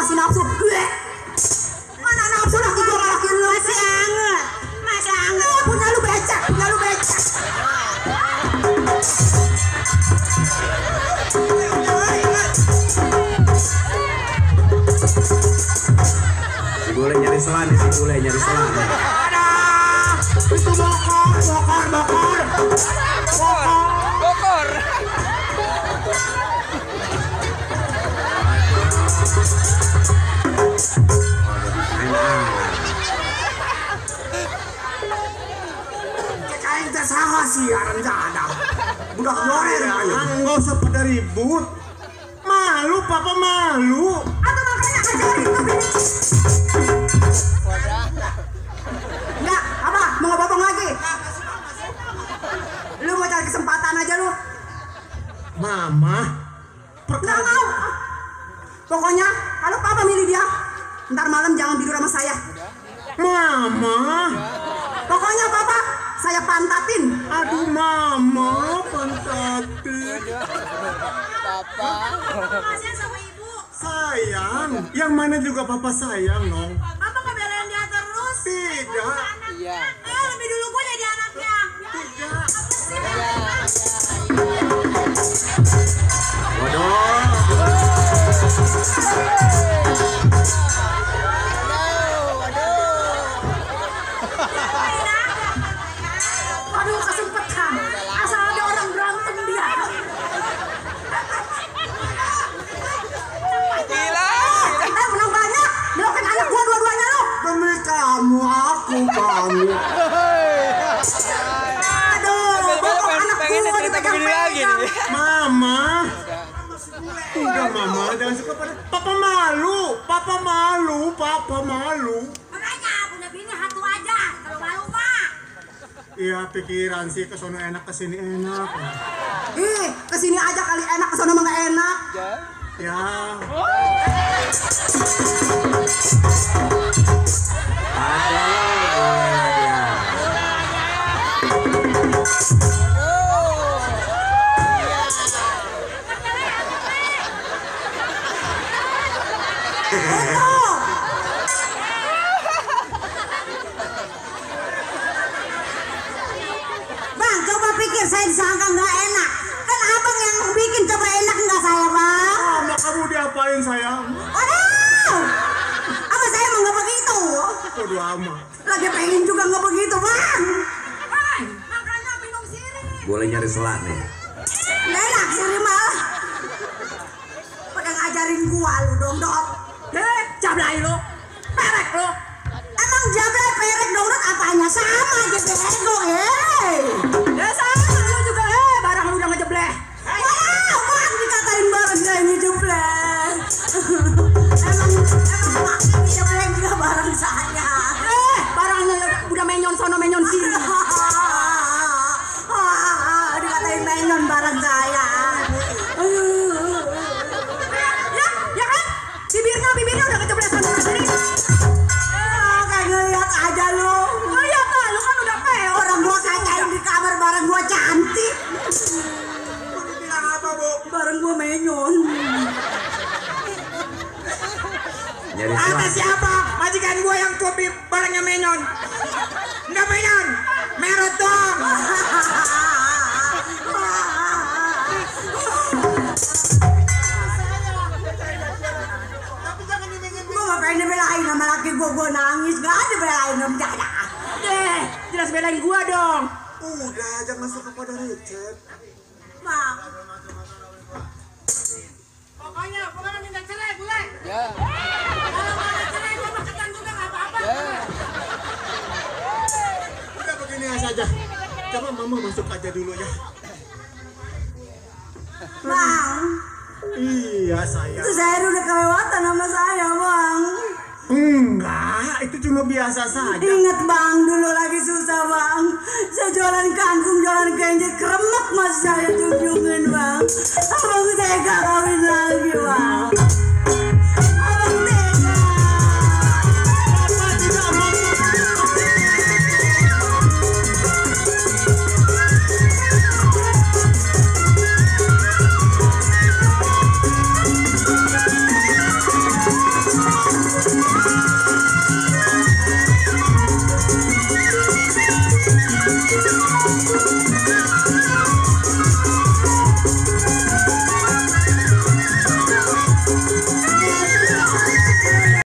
masih nafsu. Mana nafsu lagi gua laki lu. Masih anget. Masih anget. Punya lu becek, punya lu becek. Si Bule nyari selan, si Bule nyari selan. Itu bokor. Kain tersaha sih rencana. Budak goreng aja. Enggak usah pada ribut. Malu, papa malu. Atau makanya ajarin tuh bini. Enggak, apa? Mau ngebobong lagi? Lu mau cari kesempatan aja lu. Mama, Nggak mau. Pokoknya kalau papa milih dia, ntar malam jangan tidur sama saya. Mama. Pokoknya papa, saya pantatin. Aduh mama, pantatin. Kasihan sama ibu. Sayang, yang mana juga papa sayang, Nong. Papa ngebelain dia terus. Tidak. Iya. Lebih dulu gue jadi anaknya. Tidak. Aduh kesempatan. Asal ada orang berantem dia. Menang banyak. Melokin anak gua dua-duanya lu. Demi kamu, kamu. Aduh, pokok anak gua dipegang-pegang. Mama. Udah mama, jangan suka pada. Papa malu. Makanya punya bini satu aja. Kalau malu mah. Iya pikiran sih kesono enak kesini enak. Ih, kesini aja kali enak, kesana mah nggak enak. Ya. Bang, coba pikir saya disangka nggak enak. Kan abang yang bikin coba enak nggak saya, Bang? Mama kamu diapain sayang? Aduh, apa saya emang nggak begitu? Waduh amat. Lagi pengen juga nggak begitu, Bang. Makanya minum sirih. Boleh nyari selan nih. Nggak enak sih malah. Pada ngajarin gua lu dong, Dot. Jablay lo. Perek lo. Emang jablay perek dong, Dot, apanya sama aja bego, Ya sama lu juga barang lu udah ngejebleh. Wow, Bang, dikatain bareng gak ini jeblek. Emang maknya jeblek juga bareng saya. Barangnya udah menyon sono menyon sini. Dikatain menyon bareng saya. Ya kan? Bibirnya udah kejebleh sono sini. Kagak lihat aja lu. Oh iya Pak, lu kan udah kayak Orang gua kacain di kamar bareng gua cantik. Bilang apa bu? Bareng gua menyon. Nyari Kata selan. siapa? Majikan gua yang kopi barangnya menyon. Enggak menyon. Merot dong. Gua gak pengen dibelain sama laki gua nangis. Gak ada belain sama dia. Jelas belain gua dong. Udah jangan suka pada recet. Mak, Pokoknya minta cerai boleh. Ya. Kalau mau ada cerai gua makan juga enggak apa-apa. Udah begini saja. Coba mama masuk aja dulu ya. Bang, Iya sayang. itu saya udah kelewatan sama saya, Bang. Enggak, itu cuma biasa saja. Ingat Bang, dulu lagi susah Bang. Saya jualan kangkung, jualan kencur, kremek mas saya junjungin Bang. Abang tega kawin lagi Bang.